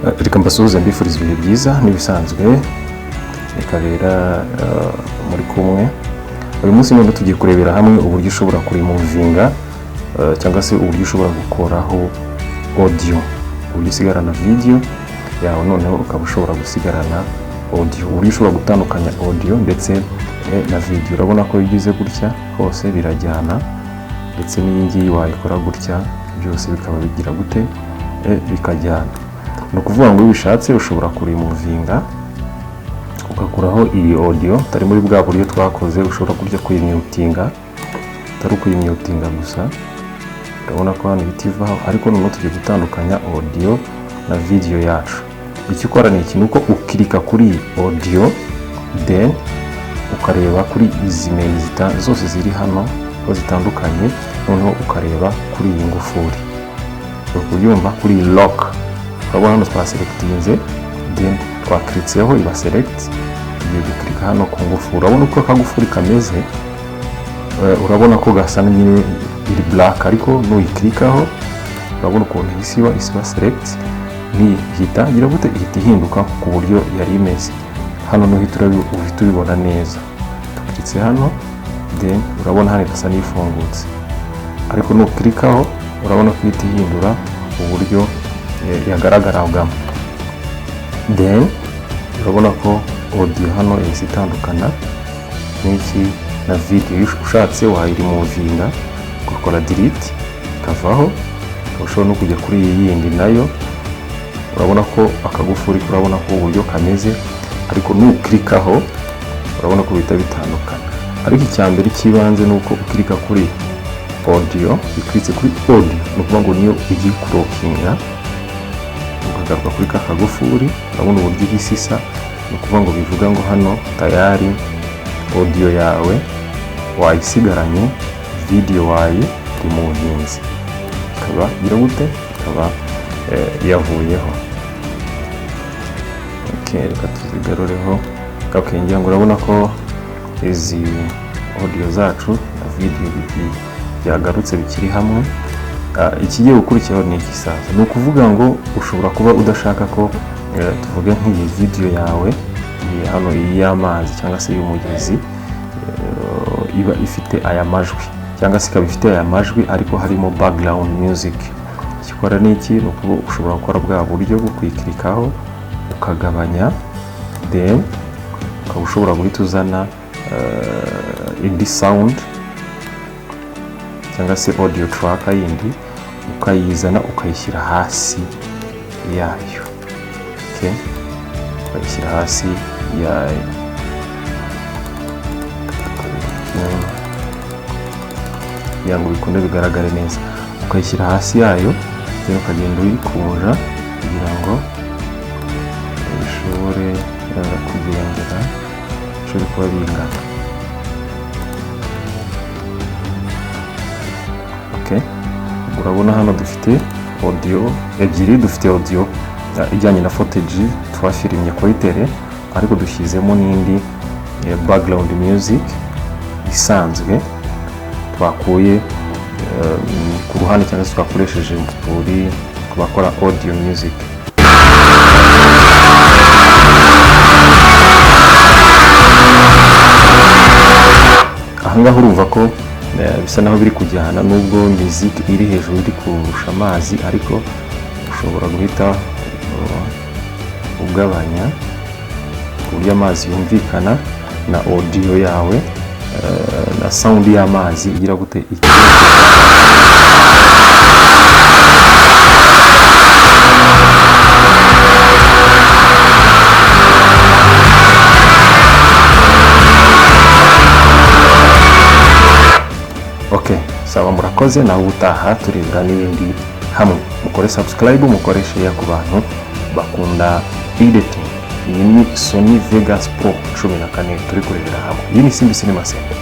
Reka mbasuhuze, mbifuriza ibihe byiza. N'ibisanzwe reka muri kumwe uyu munsi. None tugiye kurebera hamwe uburyo ushobora kuremovinga cyangwa se uburyo ushobora gukoraho audio, uburyo usigarana video yawe, noneho ukaba ushobora gusigarana audio, uburyo ushobora gutandukanya audio ndetse na video. Urabona ko iyo ugize gutya hose birajyana, ndetse n'iyi ngiyi wayikora gutya, byose bikaba bigira gute? Bikajyana. Ni ukuvuga ngo iyo ubishatse ushobora kuremovinga, ugakuraho iyi audio, utari muri bwa buryo twakoze. Ushobora kurya kuyimutinga, atari ukuyimutinga gusa. Urabona ko hano ihita ivaho, ariko noneho tugiye gutandukanya audio na video yacu. Icyo ukora ni iki? Ni uko ukirika kuri audio, then ukareba kuri izi menu zose ziri hano ko zitandukanye, noneho ukareba kuri iyi ngufuri. Uri kubyumva? Kuri iyi lock. Urabona hano twaselectinze, then twakiritseho iba select. Tugiye gukirika hano ku ngufuri. Urabona uko akagufuri kameze? Urabona ko gasa na nyine iri black, ariko nuyikirikaho urabona ukuntu isiba select. Ntihita igira gute? Ihita ihinduka ku buryo yari imeze. Hano nuhita uhita ubibona neza. Tukiritse hano, then urabona hano irasa n'ifungutse, ariko nukirikaho urabona ko ihita ihindura uburyo yagaragaragamo. Then urabona ko audio hano yahise itandukana n'iki? Na video. Iyo ushatse wayiremovinga, ugakora delete, ikavaho. Ukaba ushobora no kujya kuri iyi yindi nayo. Urabona ko akagufuri, urabona ko uburyo kameze, ariko nukirikaho urabona ko bihita bitandukana. Ariko icya mbere cy'ibanze ni uko ukirika kuri audio. Ukiritse kuri audio, ni ukuvuga ngo niyo ugiye kulockinga, ukagaruka kuri ka kagufuri, urabona uburyo ihise isa. Ni ukuvuga ngo bivuga ngo hano tayari audio yawe wayisigaranye, video wayi removinze, ikaba igira gute? Ikaba yavuyeho. Okay, reka tuzigarureho. Okay, ngira ngo urabona ko izi audio zacu na video byagarutse bikiri hamwe. Ikigiye gukurikiraho ni iki sasa? Ni ukuvuga ngo ushobora kuba udashaka ko tuvuge nk'iyi video yawe, iyi hano, iyi y'amazi cyangwa se y'umugezi, iba ifite aya majwi, cyangwa se ikaba ifite aya majwi ariko harimo background music. Ikikora ni iki? Ni ukuba ushobora gukora bwa buryo bwo kuyikirikaho, ukagabanya, then ukaba ushobora guhita uzana indi sound cyangwa se audio track yindi, ukayizana ukayishyira hasi yayo. Okay? Ukayishyira hasi yayo kugira ngo bikunde bigaragare neza, ukayishyira hasi yayo, then ukagenda uyikunja kugira ngo bishobore kugendera, bishobore kuba bingana. Okay. Urabona hano dufite audio ebyiri. Dufite audio ijyanye na footage twafirimye kuri tele, ariko dushyizemo n'indi background music isanzwe twakuye ku ruhande cyangwa se twakoresheje kuri ku bakora audio music. Ahangaha urumva ko bisa naho biri kujyana, nubwo music iri hejuru iri kurusha amazi, ariko ushobora guhita ugabanya ku buryo amazi yumvikana na audio yawe, na sound y'amazi igira gute? Ikiyumvikana. Ok, sawa, murakoze. Nawe ubutaha turebera n'ibindi hamwe. Mukore subscribe, mukore share ku bantu bakunda editing. Iyi ni Sony Vegas Pro 14 turi kurebera hamwe. Iyi ni Simbi Cinema Center.